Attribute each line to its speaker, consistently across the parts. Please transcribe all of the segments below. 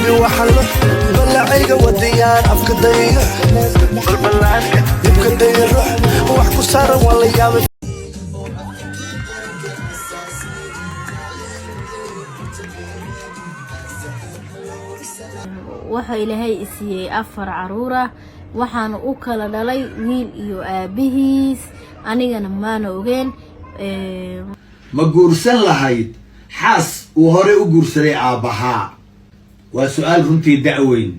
Speaker 1: Baby, waxaan lux balacayga wadayaan afka dayo balbalaarka dhibka daya rux wax ku saaran waa la yaabay.
Speaker 2: Waxaa Ilaahay isiiyey afar caruur ah, waxaana u kala dhalay wiil iyo aabihiis, anigana maana ogeen.
Speaker 3: Ma guursan lahayd xaas uu hore u guursaday aabbahaa? Waa su-aal runtii da'weyn,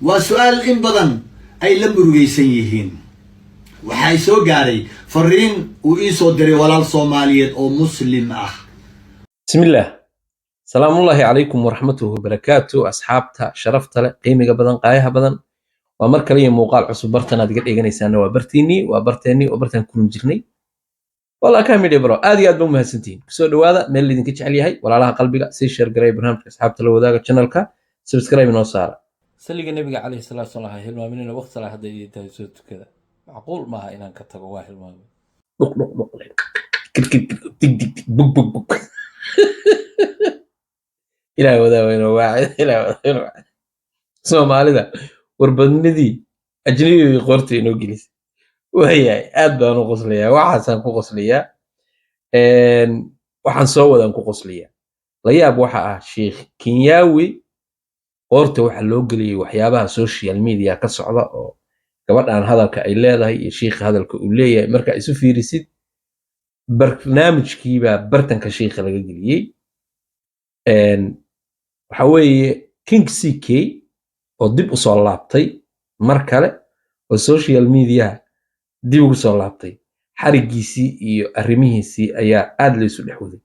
Speaker 3: waa su-aal in badan ay la murugaysan yihiin. Waxay soo gaaray fariin uu ii soo diray walaal Soomaaliyeed oo Muslim ah.
Speaker 4: Bismillaah, salaamullaahi calaykum waraxmatuhu wabarakaatu. Asxaabta sharafta leh, qiimiga badan, qaayaha badan, waa mar kale iyo muuqaal cusub. Bartan aad iga dheganaysaana waa bartiinnii, waa barteennii, waa bartaan kulmi jirnay. Walaa kaa midhe bro, aad iyo aad ba u mahadsantihiin. Kusoo dhowaada meel laydinka jecel yahay, walaalaha qalbiga. Sii share garay barnaamijka, asxaabta la wadaaga, channelka subscribe inoo saara. Saliga Nabiga calayhi salaatu salaam ha hilmaaminina. Waqti salaa hadday idin tahay soo tukada. Macquul maaha inaan ka tago, waa hilmaamay. Dhuq dhuq dhuq, kid kid, dig dig dig, bug bug bug. Ilaah wadaaweyno waacid, ilaah wadaaweyno waacid. Soomaalida warbadnidii ajnabigii qoorta inoo gelisay. Waayahay, aad baan u qoslayaa, waxaasaan ku qoslayaa, waxaan soo wadaan ku qoslayaa. La yaab waxa ah Sheikh Kenyaawi qoorta waxa loo geliyey waxyaabaha social media ka socda oo gabadhan hadalka ay leedahay iyo shiikha hadalka uu leeyahay marka isu fiirisid, barnaamijkiibaa bartanka shiikha laga geliyey. Waxa weeye King CK oo dib u soo laabtay mar kale oo social media dib ugu soo laabtay, xarigiisii iyo arrimihiisii ayaa aad laysu dhex waday.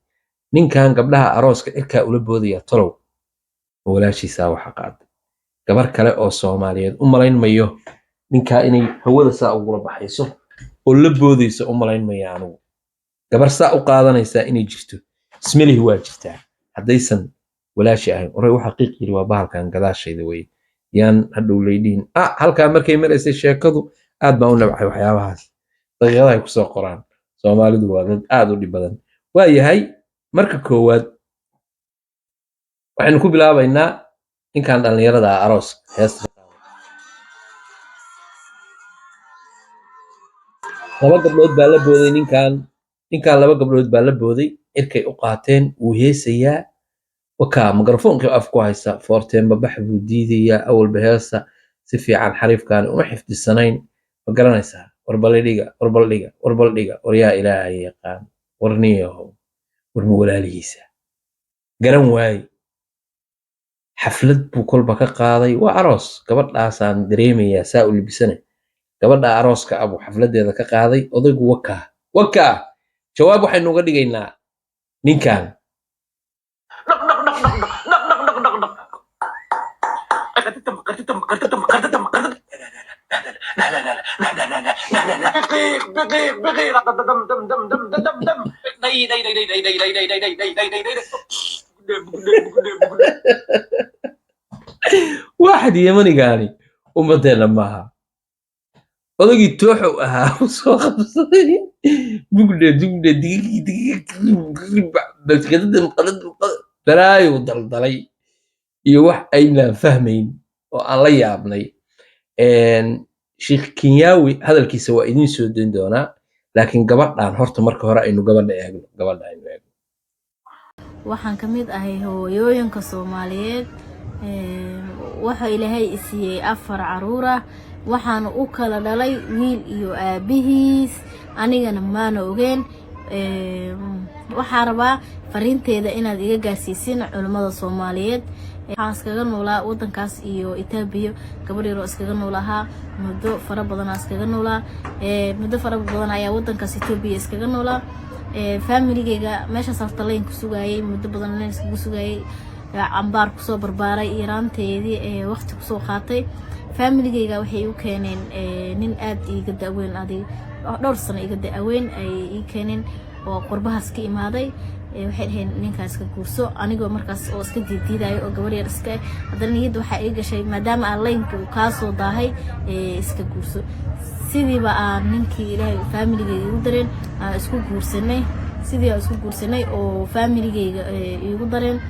Speaker 4: Ninkan gabdhaha arooska cirkaa ula boodaya, tolow ma walaashiisaa waxa qaaday? Gabar kale oo Soomaaliyeed u malayn mayo ninkaa inay hawada saa ugula baxayso oo la boodayso. U malayn maya anigu gabar saa u qaadanaysaa inay jirto. Ismelihi waa jirtaa haddaysan walaashi ahayn. Oray u xaqiiq yiri waa bahalkan gadaashayda weye, yaan hadhow laydhihin ah halkaa markay maraysay sheekadu. Aad baan u nabcay waxyaabahaas daqiiqadahay kusoo qoraan. Soomaalidu waa dad aad u dhib badan. Waa yahay, marka koowaad waxaynu ku bilaabaynaa ninkan dhallinyarada ah aroos heesta. Laba gabdhood baa la booday ninkan. Ninkan laba gabdhood baa la booday, cirkay u qaateen, wuu heesayaa, wakaa mikrofoonkii af ku haysta, foorteenba bax buu diidayaa. Awalba heesta si fiican xariifkaani uma xifdisanayn, ma garanaysaa? Warbaldhiga, warbaldhiga, warbaldhiga, war yaa Ilaahay yaqaan, war niyahow, war ma walaalihiisa garan waaye. Xaflad buu kolba ka qaaday, waa aroos. Gabadhaasaan dareemayaa saa u libisane, gabadha arooska abuu xafladeeda ka qaaday odaygu. Wakaa, wakaa. Jawaab waxaynu uga dhigaynaa ninkan. Waaxid Yemanigaani ummadeenna maaha. Odagii tooxow ahaa u soo qabsaday, bugdhe dugdhe balaayuu daldalay iyo wax aynaan fahmayn oo aan la yaabnay. Sheikh Kenyaawi hadalkiisa waa idiin soo dayn doonaa, laakiin gabadhan horta marka hore aynu gabadha eegno, gabadha aynu eegno.
Speaker 2: Waxaan ka mid ahay hooyooyinka Soomaaliyeed. Waxa Ilaahay isiiyey afar caruur ah, waxaana u kala dhalay wiil iyo aabihiis, anigana maana ogeen. Waxaa rabaa fariinteeda inaad iga gaarsiisin culimmada Soomaaliyeed. Waxaan iskaga noolaa wadankaas iyo Itaabiya, gabadh yaroo iskaga noolahaa muddo fara badanaa iskaga noolaa. Muddo fara badan ayaa wadankaas Etoobiya iskaga noolaa. Familigeyga meeshaas horta layn ku sugaayay, muddo badan layn iskaga sugaayay, cambaar kusoo barbaaray, yaraanteedii waqti kusoo qaatay. Familigeyga waxay igu keeneen nin aad iiga da-weyn, adig dhowr sano iga da-weyn ay ii keeneen oo qurbahaas ka imaaday. Waxay dhaheen ninkaas iska guurso, anigoo markaas oo iska diidiidayo oo gabar yar iska. Haddana niyadda waxaa ii gashay maadaama aan laynka uu kaa soo daahay, iska guurso. Sidiiba aan ninkii Ilaahay familigeyga igu dareen aan isku guursanay, sidii aan isku guursanay oo familigeyga iigu dareen.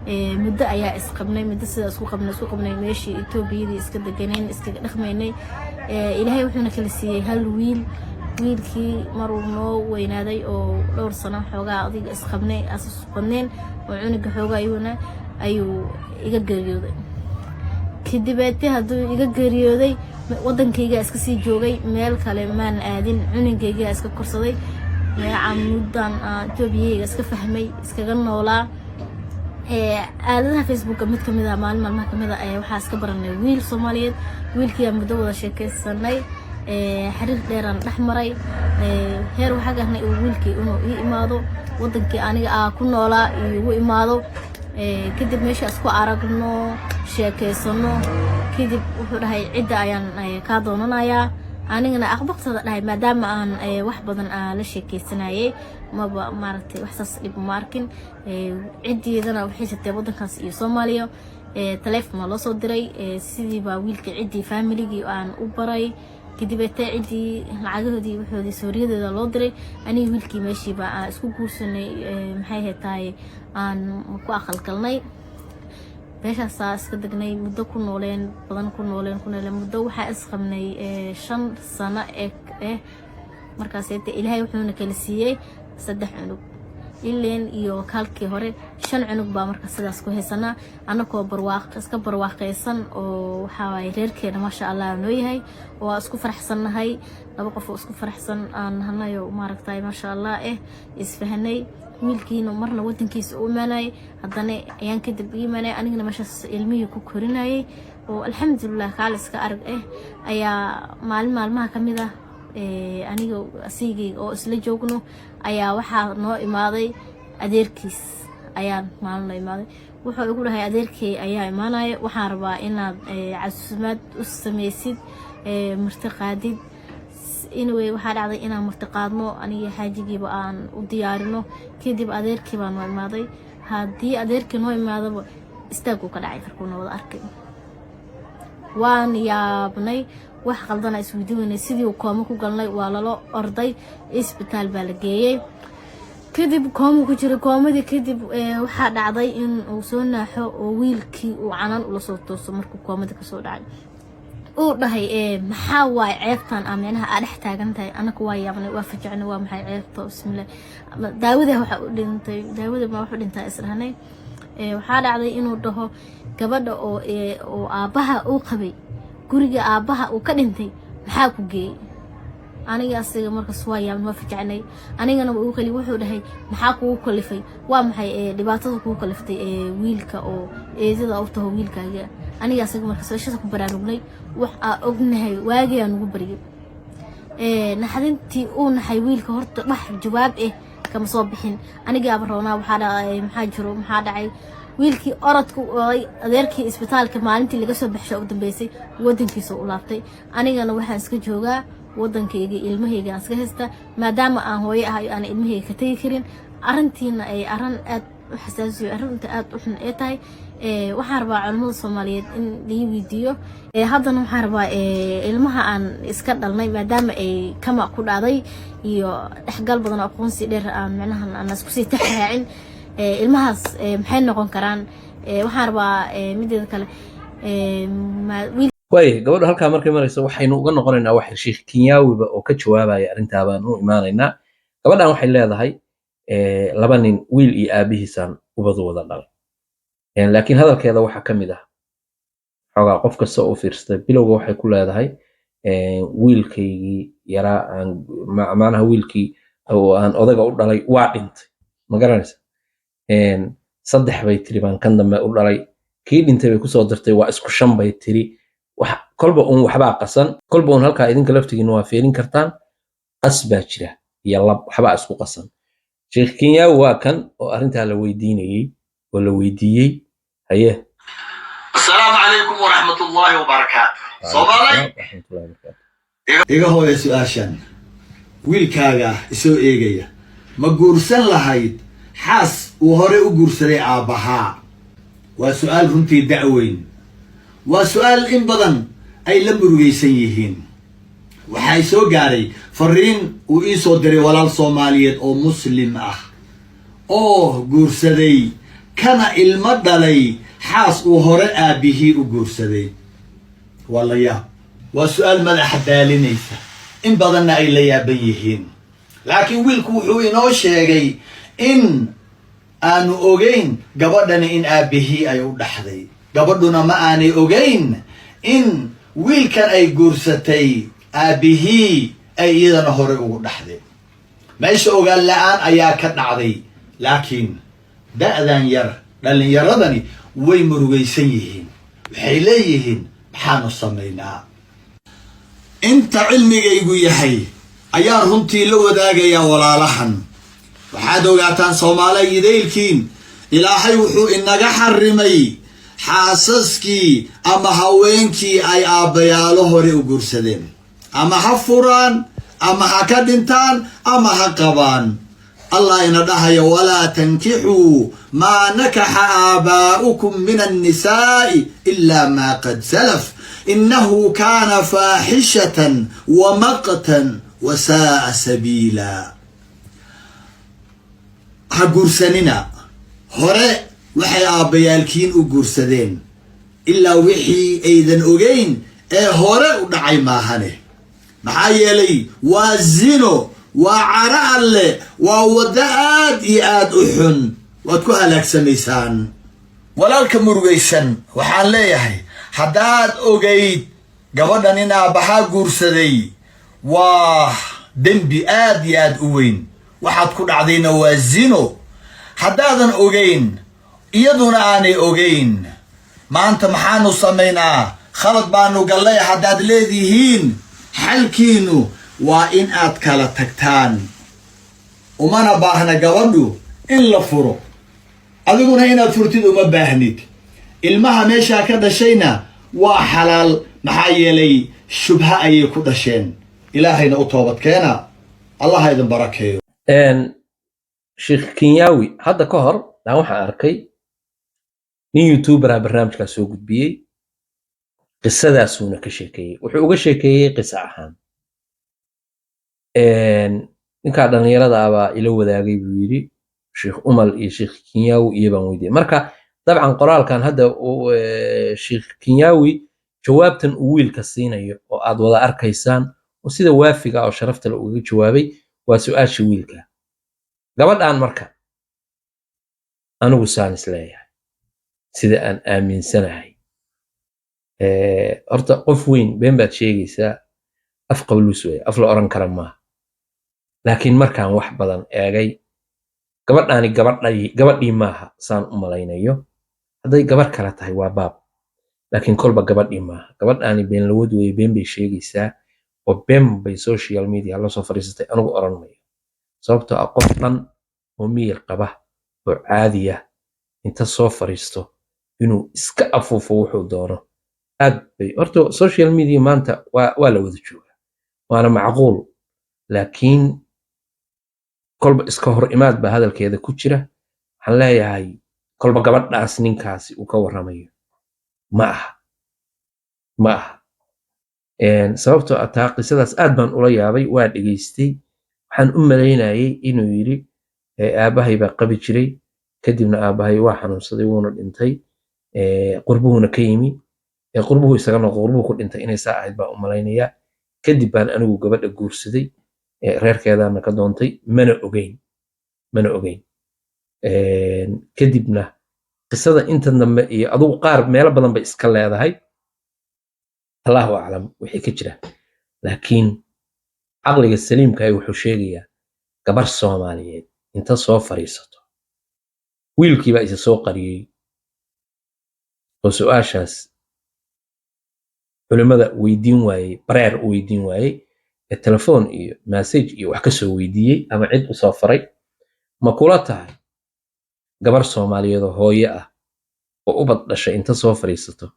Speaker 2: Muddo ayaa isqabnay, muddo sidaa isku qabnay meeshii Etoobiyadii iska deganayn, iskaga dhaqmaynay. Ilaahay wuxuuna kala siiyey hal wiil. Wiilkii maruu noo weynaaday oo dhowr sano xoogaa adiga isqabnay, asus badneen oo cunuga xoogaa iyuuna ayuu iga geeriyooday. Kadibeete hadduu iga geeriyooday, wadankaygaa iska sii joogay, meel kale maan aadin. Cunugaygaa iska korsaday meeca muddan Etoobiyayga iska fahmay, iskaga noolaa. Aaladaha Facebooka mid kamid ah, maalin maalmaha kamid ah, ayaa waxaa iska baranay wiil Soomaaliyeed. Wiilkiiaa muddo wada sheekeysanay, xiriir dheeraan dhex maray. Heer waxaa gaarnay uu wiilkii inuu ii imaado wadankii aniga aa ku noolaa, iigu imaado. Kadib meesha isku aragno, sheekeysano. Kadib wuxuu dhahay, "Cidda ayaan kaa doonanayaa." Anigana aqbaqtada dhahay, maadaama aan wax badan aan la sheekeysanayay, maba maaragtay wax saas dhib ma arkin. Ciddeedana waxay jirtay wadankaas iyo Soomaaliya. Taleefon waa loo soo diray. Sidii baa wiilka ciddii familigii aan u baray. Kadibete ciddii lacagahoodii, waxoodii, sooriyadeeda loo diray. Aniga wiilkii meeshiiba aan isku guursanay. Maxay ahayd tahay, aan ku aqalgalnay. Meeshaasaa iska degnay, muddo ku nooleen badan, ku nooleen muddo. Waxaa isqabnay 5 sano eg markaasete Ilaahay wuxuuna kala siiyey saddex cunug ileen iyo kaalkii hore, shan cunug baa marka sidaas ku haysanaa, anakoo barwaaq iska barwaaqeysan oo waxaa waaye reerkeena maasha Allah noo yahay oo waa isku faraxsannahay. Laba qof oo isku faraxsan aan nahanayo, maaragtay, maasha Allah isfahanay. Wiilkiina marna wadankiisa u imaanayay, haddana ayaan kadib ii imaanay, anigana meeshaas ilmihii ku korinayay oo alxamdulilah kaal iska arag ayaa maalin maalmaha kamid ah, aniga asigayga oo isla joogno, ayaa waxaa noo imaaday adeerkiis. Ayaa maalin noo imaaday. Wuxuu igu dhahay, "Adeerkey ayaa imaanaya, waxaan rabaa inaad casuumaad u sameysid, marti qaadid." Anyway, waxaa dhacday inaan marti qaadno, aniga xaajigiiba aan u diyaarino. Kadib adeerkii baa noo imaaday. Haddii adeerkii noo imaadaba, istaaguu ka dhacay markuu wada arkay. Waan yaabnay, wax qaldana isweydiinay. Sidii uu kooma ku galnay, waa lala orday, isbitaal baa la geeyey. Kadib kooma ku jiray. Koomadii kadib waxaa dhacday in uu soo naaxo oo wiilkii uu canaan ula soo tooso. Markuu koomadii kasoo dhacay, uu dhahay, "Maxaa waay ceebtan aa micnaha aa dhex taagan tahay?" Anaka waa yaabnay, waa fajacnay. Waa maxay ceebta? Bismillah, daawada waxa u dhintay, daawada ma wax u dhintaa israhnay. Waxaa dhacday inuu dhaho, "Gabadha oo aabbaha uu qabay, guriga aabbaha uu ka dhintay, maxaa ku geeyey?" Aniga asiga markaas waa yaabnay, waa fajacnay. Anigana uu qali wuxuu dhahay, "Maxaa kugu kalifay? Waa maxay dhibaatada kugu kaliftay wiilka oo eedada u taho wiilkaaga?" Aniga asiga markaas shada ku baraarugnay, wax aa ognahay waagii aan ugu baryay. Naxdintii uu naxay wiilka, horta wax jawaab kama soo bixin. Anigaaba roonaa, waxaa dhacay, maxaa jiro, maxaa dhacay? Wiilkii orodka u oday adeerkii isbitaalka maalintii laga soo baxsha u dambeysay, wadankiisa u laabtay. Anigana waxaan iska joogaa wadankayga, ilmahayga aan iska haystaa, maadaama aan hooyo ahay, aan ilmahayga ka tegi karin. Arrintiina ay arrin aad u xasaasiyo, arrinta aad u xun ee tahay. Waxaan rabaa culamada Soomaaliyeed in lai weydiiyo. Haddana waxaan rabaa ilmaha aan iska dhalnay, maadaama ay kama ku dhacday iyo dhexgal badan oo aqoonsi dheer aan micnaha aan isku sii taxraacin, ilmahaas maxay noqon karaan? Waxaan rabaa mideeda kale
Speaker 4: Waaya, gabadha halkaa markay marayso, waxaynu uga noqonaynaa waxa Sheekh Kenyaawiba oo ka jawaabaya arrintaa baan u imaanaynaa. Gabadhan waxay leedahay, laba nin, wiil iyo aabihiisaan ubadu wada dhalay. Laakiin hadalkeeda waxaa ka mid ah xoogaa qof kasta oo u fiirsatay. Bilowga waxay ku leedahay, wiilkaygii yaraa aan macnaha wiilkii oo aan odaga u dhalay waa dhintay, ma garanaysa? Saddex bay tiri baan kan dambe u dhalay. Kii dhintay bay kusoo dartay, waa isku shan bay tiri. Wax kolba uun waxbaa qasan, kolba uun halkaa idinka laftigiina waa fiirin kartaan. Qas baa jira iyo lab, waxbaa isku qasan. Sheekh Kenyaawi waa kan oo arrintaa la weydiinayey oo la weydiiyey. Haye.
Speaker 5: السلام عليكم ورحمة الله وبركاته. صومالي.
Speaker 4: Waraxmatullahi wabarakaatu.
Speaker 3: Iga hooya su-aashan: wiilkaaga isoo eegaya, ma guursan lahayd xaas uu hore u guursaday aabbahaa? Waa su-aal runtii da-weyn, waa su-aal in badan ay la murugaysan yihiin. Waxaa soo gaaray fariin uu ii soo diray walaal Soomaaliyeed oo Muslim ah oo guursaday. Kana ilmo dhalay xaas uu hore aabbihii u guursaday? Waa la yaab, waa su-aal madaxa daalinaysa, in badanna ay la yaaban yihiin. Laakiin wiilku wuxuu inoo sheegay in aanu ogeyn gabadhani in aabbihii ay u dhaxday, gabadhuna ma aanay ogeyn in wiilkan ay guursatay aabbihii ay iyadana hore ugu dhaxday. Meesha ogaan la-aan ayaa ka dhacday. Laakiin da'dan yar, dhallinyaradani way murugaysan yihiin. Waxay leeyihiin, "Maxaanu samaynaa?" Inta cilmigaygu yahay ayaan runtii la wadaagayaa walaalahan. Waxaad ogaataan, Soomaaliya idaylkiin, Ilaahay wuxuu inaga xarimay xaasaskii ama haweenkii ay aabbayaalo hore u guursadeen, ama ha furaan, ama ha ka dhintaan, ama ha qabaan. Allah ina dhahaya: "Walaa tankixuu maa nakaxa aabaa'ukum min annisaa'i ilaa maa qad salaf, innahu kaana faaxishatan wa maqtan wa saa'a sabiila." Ha guursanina hore waxay aabbayaalkiin u guursadeen, ilaa wixii aydan ogeyn ee hore u dhacay maahane. Maxaa yeelay, waa zino, waa caro Alle, waa waddo aad iyo aad u xun, waad ku halaagsamaysaan. Walaalka murugaysan waxaan leeyahay, haddaad ogayd gabadhan in aabbahaa guursaday, waa dembi aad iyo aad u weyn, waxaad ku dhacdayna waa zino. Haddaadan ogayn, iyaduna aanay ogayn, maanta maxaanu samaynaa, khalad baanu gallay haddaad leedihiin, xalkiinu waa in aad kala tagtaan. Umana baahna gabadhu in la furo, adiguna inaad furtid uma baahnid. Ilmaha meeshaa ka dhashayna waa xalaal, maxaa yeelay shubha ayay ku dhasheen. Ilaahayna u toobadkeena. Allah idin barakeeyo.
Speaker 4: Sheekh Kenyawi, hadda ka hor daan waxaan arkay nin YouTuber ah barnaamijkaas soo gudbiyey, qisadaasuuna ka sheekeeyey. Wuxuu uga sheekeeyey qisa ahaan. Ninkaa dhallinyarada ah baa ila wadaagay, buu yidhi, Sheekh Umal iyo Sheekh Kenyawi iyo baan weydiiyey. Marka dabcan qoraalkan hadda Sheekh Kenyawi jawaabtan uu wiilka siinayo oo aad wada arkaysaan oo sida waafiga oo sharafta le ugaga jawaabay waa su-aasha wiilka. Gabadhan marka anigu saan is leeyahay, sida aan aaminsanahay, horta qof weyn been baad sheegaysaa, af qabluus weeye, af la oran kara maaha. Laakiin markaan wax badan eegay, gabadhaani gabadhii maaha saan u malaynayo. Hadday gabar kale tahay waa baab, laakiin kolba gabadhii maaha. Gabadhaani been lawad weeye, been bay sheegaysaa oo been bay social media la soo fadhiisatay anigu oran mayo, sababtoo ah qof dhan oo miyir qaba oo caadiya inta soo fadhiisto inuu iska afuufo wuxuu doono aad bay horta social media maanta waa la wada joogaa, waana macquul. Laakiin kolba iska hor imaad baa hadalkeeda ku jira. Waxaan leeyahay, kolba gabadhaas ninkaasi uu ka warramayo ma aha, ma aha. Sababtoo ah taa qisadaas aad baan ula yaabay. Waa dhegaystay, waxaan u malaynayay inuu yidhi, "Aabbahay baa qabi jiray, kadibna aabbahay waa xanuunsaday, wuuna dhintay, qurbuhuna ka yimi, qurbuhu isaga noqo, qurbuhu ku dhintay." Inay saa ahayd baan u malaynayaa. "Kadib baan anigu gabadha guursaday, reerkeedaana ka doontay, mana ogeyn, mana ogeyn." Kadibna qisada inta dambe iyo adugu qaar meelo badan bay iska leedahay, Allahu aclam wixii ka jira. Laakiin caqliga saliimka ah wuxuu sheegayaa gabar Soomaaliyeed inta soo fadhiisato, wiilkii baa isa soo qariyey oo su-aashaas culimmada weydiin waayey, bareer u weydiin waayey, ee telefoon iyo message iyo wax ka soo weydiiyey ama cid u soo faray. Ma kula tahay gabar Soomaaliyeed oo hooyo ah oo ubad dhashay inta soo fadhiisato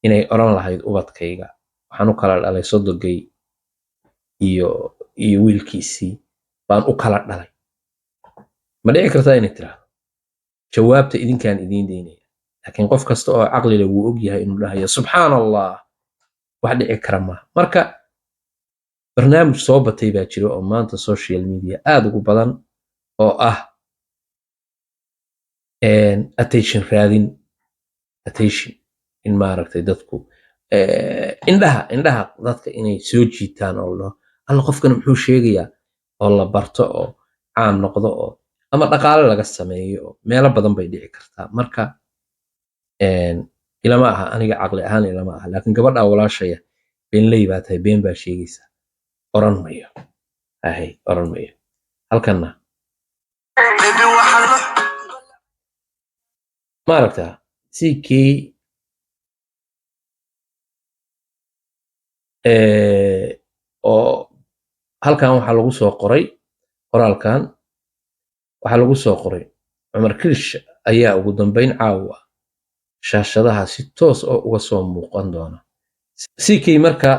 Speaker 4: inay odhan lahayd, "Ubadkayga waxaan u kala dhalay sodogay iyo wiilkiisii baan u kala dhalay"? Ma dhici kartaa inay tiraahdo? Jawaabta idinkaan idiin daynaya. Laakiin qof kasta oo caqli leh wuu ogyahay inuu dhahayo, "Subxaan Allah, wax dhici kara maaha." Marka barnaamij soo batay baa jira oo maanta social media aad ugu badan oo ah Attention raadin, attention in maaragtay dadku indhaha dadka inay soo jiitaan oo la dhaho, "Alla, qofkan muxuu sheegayaa?" oo la barto oo caan noqdo oo ama dhaqaale laga sameeyo oo meelo badan bay dhici kartaa. Marka ilama aha, aniga caqli ahaan ilama aha, laakiin gabadha walaashaya beenley baa tahay, been baa sheegaysaa oran mayo, ahay oran mayo halkanna.
Speaker 1: Baby, waxaa lux.
Speaker 4: Maaragtaa CK oo halkan waxaa lagu soo qoray, qoraalkan waxaa lagu soo qoray, Cumar Kirish ayaa ugu dambeyn caawa shaashadaha si toos oo uga soo muuqan doona. CK marka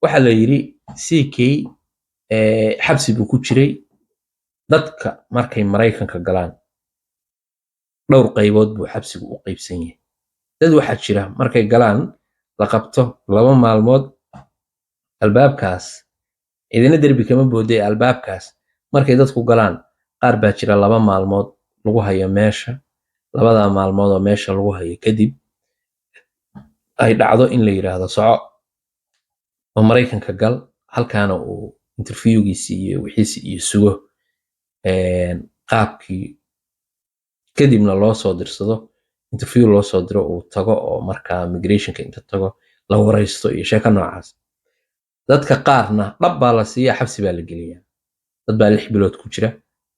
Speaker 4: waxaa la yidhi CK xabsi buu ku jiray. Dadka markay Maraykanka galaan dhowr qaybood buu xabsigu u qaybsan yahay. Dad waxaa jira markay galaan la qabto 2 maalmood albaabkaas idina derbi kama boodee, albaabkaas markay dadku galaan qaar baa jira 2 maalmood lagu hayo meesha. Labadaa maalmood oo meesha lagu hayo kadib ay dhacdo in la yidhaahdo soco oo Maraykanka gal, halkaana uu interviewgiisi iyo wixiisi iyo sugo qaabkii, kadibna loo soo dirsado interview, loo soo diro, uu tago oo markaa migrationka inta tago la waraysto iyo sheeko noocaas. Dadka qaarna dhab baa la siiyaa, xabsi baa la geliyaa. Dad baa 6 bilood ku jira,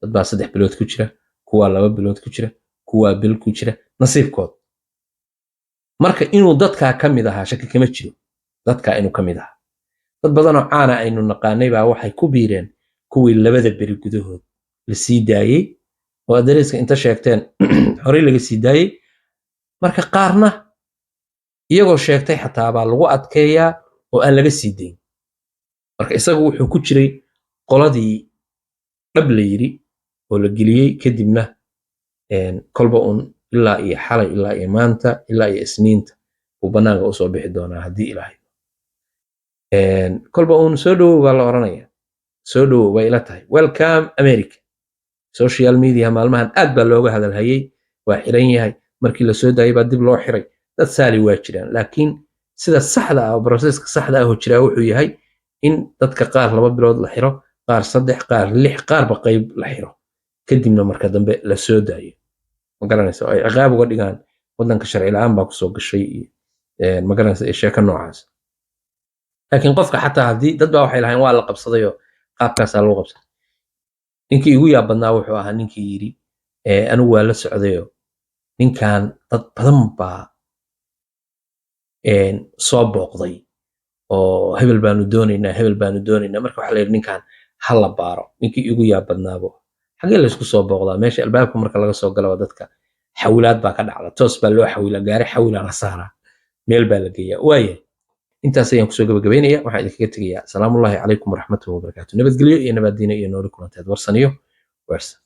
Speaker 4: dad baa 3 bilood ku jira, kuwaa 2 bilood ku jira, kuwaa bil ku jira, nasiibkood. Marka inuu dadkaa ka mid ahaa shaki kama jiro, dadkaa inuu ka mid ahaa. Dad badanoo caana aynu naqaanay baa waxay ku biireen kuwii labada beri gudahood la sii daayey oo addresska inta sheegteen horey laga sii daayey. Marka qaarna iyagoo sheegtay xataa baa lagu adkeeyaa oo aan laga sii dayn. Marka isagu wuxuu ku jiray qoladii dhab la yidhi oo la geliyey, kadibna kolba uun ilaa iyo xalay, ilaa iyo maanta, ilaa iyo Isniinta uu bannaanka usoo bixi doonaa haddii Ilaahay kolba uun soo dhowow baa la oranaya. Soo dhowow bay ila tahay, welcome America. Social media maalmahan aad baa looga hadalhayay, waa xiran yahay, markii la soo daayay baa dib loo xiray. Dad saali waa jiraan, laakiin sida saxda ah oo processka saxda ah oo jiraa wuxuu yahay in dadka qaar 2 bilood la xiro, qaar 3, qaar 6, qaarba qayb la xiro, kadibna marka dambe la soo daayo. Ma garanaysa, oo ay ciqaab uga dhigaan waddanka sharci la'aan baa kusoo gashay iyo ma garanaysa iyo sheeko noocaas. Laakiin qofka xataa haddii dad baa waxay lahayn waa la qabsadayoo qaabkaasaa lagu qabsaday. Ninkii igu yaab badnaa wuxuu ahaa ninkii yidhi, "Anigu waa la socdayoo ninkan dad badan baa soo booqday oo hebel baanu doonaynaa, hebel baanu doonaynaa." Marka waxaa la yidhi ninkan ha la baaro. Ninkii igu yaab badnaabo, xagee laysku soo booqdaa? Meesha albaabka marka laga soo galo dadka xawilaad baa ka dhacda, toos baa loo xawilaa, gaari xawilaa la saaraa, meel baa la geeyaa. Waayahay, intaas ayaan kusoo gabagabaynaya. Waxaan idinkaga tegayaa asalaamullahi calaykum waraxmatuhu wabarakaatu, nabadgelyo iyo nabaadiino iyo nooli kulanteed, warsaniyo weersan.